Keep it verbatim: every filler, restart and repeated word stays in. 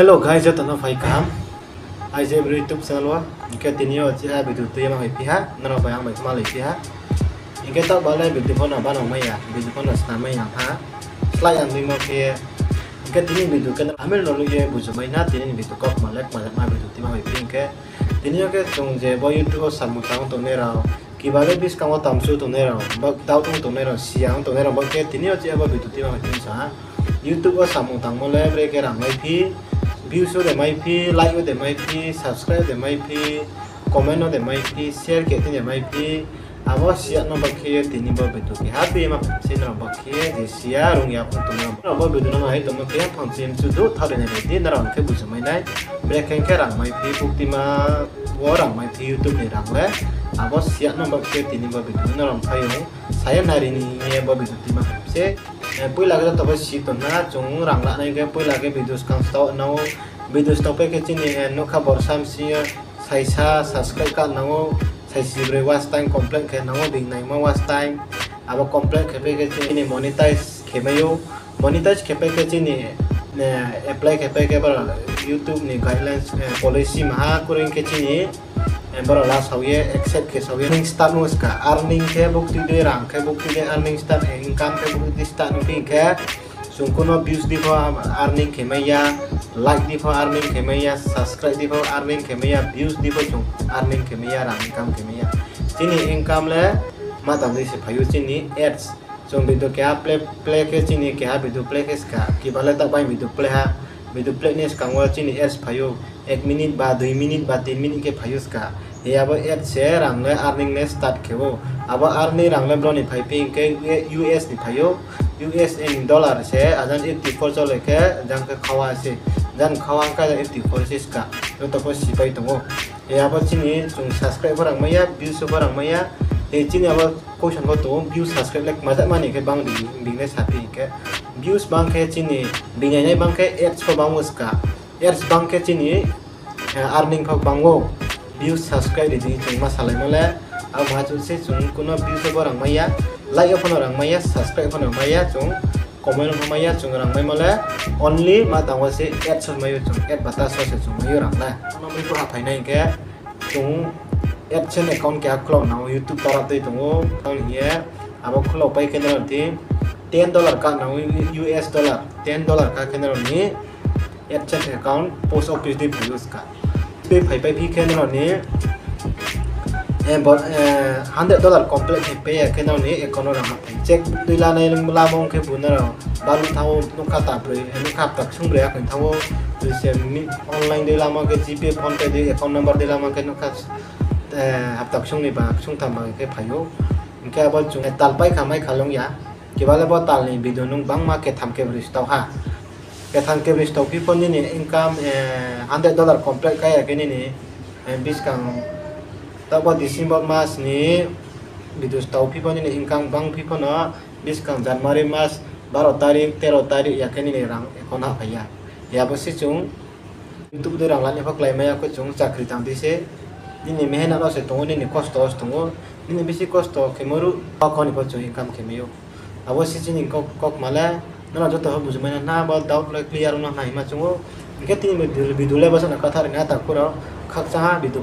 Hello guys, joto no phai kaham. Aijebri YouTube channel wo. Hing khe tini yo chiha video tuima hoiphi ha, nrao bai ang bai kma laiphi ha. Hing khe taoh ba le video pho no banang mai ya, video pho no snam mai ya ha. Slái ang tuimo khe. Hing khe tini video khe amir no nuh ye buju mai na, tini video kau kma le kma jakma video tuima hoiphi hing khe. Tini yo khe chung je bo YouTube wo samung tang tongnai rao, kiba le buskang wo tamchu tongnai rao, ba doubt ong tongnai rao, siya ong tongnai rao, bo khe tini yo chiha bo video tuima hoiphi sa ha. YouTube wo samung tangmo le brekhe rang maiphi, views wo de maiphi, like wo de maiphi, subscribe de maiphi, comment wo de maiphi, share khe tini de maiphi, abo siya no ba khe tini bo video keha tuima se nrao ba khe je siya rung ya phung tongmo. Nrao bo video no nai tongmo khe phang chim chu du thaoh ri nai di, nrao khe buju mai nai. Brekhe khe rang maiphi, buktima wo rang maiphi YouTube ni rang le. Abo siya no ba khe tini bo video no rang phai ou. Saya nari ni ye bo video tuima se. Poila khe joto bo si tong na, chung rang lanai khe poila khe video skang stao nang ou. Video stao pai khe chini nukha borsa msi yo saisa subscribe ka nang ou, saisi broi watch time complete khe nang ou, bini naima watch time. Abo complete khe pai khe chini monetize khe mai ou. Monetize khe pai khe chini apply khe pai khe boro YouTube ni guidelines, policy maha kroi khe chini boro lasao ye accept khe sao ye earning start no ska, earning khe buktui dei rang khe buktui dei earning start, income khe buktui start no phi khe chung kuno views di pho earning khe mai ya, like di pho earning khe mai ya, subscribe di pho earning khe mai ya, views di pho chung earning khe mai ya, rang income khe mai ya. Chini income le ma tang di se phai ou chini ads. Chung video keha play, play khe chini keha video play khe ska, kiba le taoh bai video play ha, video play ni skang wo chini ads phai ou, ek minute ba dui minute ba tin minute khe phai ou ska. Hi abo ads se rang le earning le start khe ou. Abo earning rang le bro ni phaiphi hing khe U S ni phai ou, U S ni dollar se, ajang eighty four chole khe, jang khe khawa se, jang khawa khe eighty four se ska, joto pho sipai tong ou. Hi abo chini chung subscribe pho rang mai ya, views pho rang mai ya. Hi chini abo question pho tong ou, views subscribe le kma jakma ni khe bang di, bini le saphi hing khe. Views bang khe chini, bini nai bang khe ads pho bang ou ska. Ads bang khe chini earning pho bang ou. Views subscribe ri di chung ma salaimo le. Abo ma chung se chung kuno views pho rang mai ya, like pho no rang mai ya, subscribe pho no mai ya, chung comment pho mai ya, chung rang maimo le only ma tang wo se ads wo mai ou, chung ad bata so se chung mai ou rang le. Ano bri pho haphai nai hing khe chung AdSense account keha khulao nang ou, YouTube tarap dei tong ou, tang hing ye abo khulao pai khe nrao tin ten dollar ka nang ou, U S dollar, ten dollar ka khe nrao ni AdSense account post office dei phai ou ska. Dei phaipai phi khe nrao ni hundred dollar complete khe pai ya khe nrao ni account wo rang haphai. Cheque dei lanai lamo ong khe bu nrao baluh thanng ou, nokha ta broi, nokha hapta ksung broi ya khe thanng ou, online dei lamo khe GPay, PhonePe dei account number dei lamo khe nokha hapta ksung ni ba ksung tham ba khe phai ou. Hing khe abo chung talpai kha mai kha long ya. Kiba le bo tal ni video nung bangma ketham kebroi stao ha. Ketham kebroi stao phi pho nini income hundred dollar complete ka ya khe nini buskang taoh bo December mas ni video stao phi pho nini income bang phi pho no buskang January mas baro tarik, tero tarik ya khe nini rang account haphai ya. Hi abo se chung YouTube dei rang lani pho kláimai ya khe chung chakri tang di se. Nini mehenat no se tong ou, nini kosto wo se tong ou, nini bisi kosto khemo ruh, akho ni pho chung income khe mai ou. Abo se chini kaukma le, nrao joto pho buju mai na hna, bo doubt le clear ong no hna hima chung ou. Hing khe tini video le bo sa no katha ri na takhu rao, khakchang ha video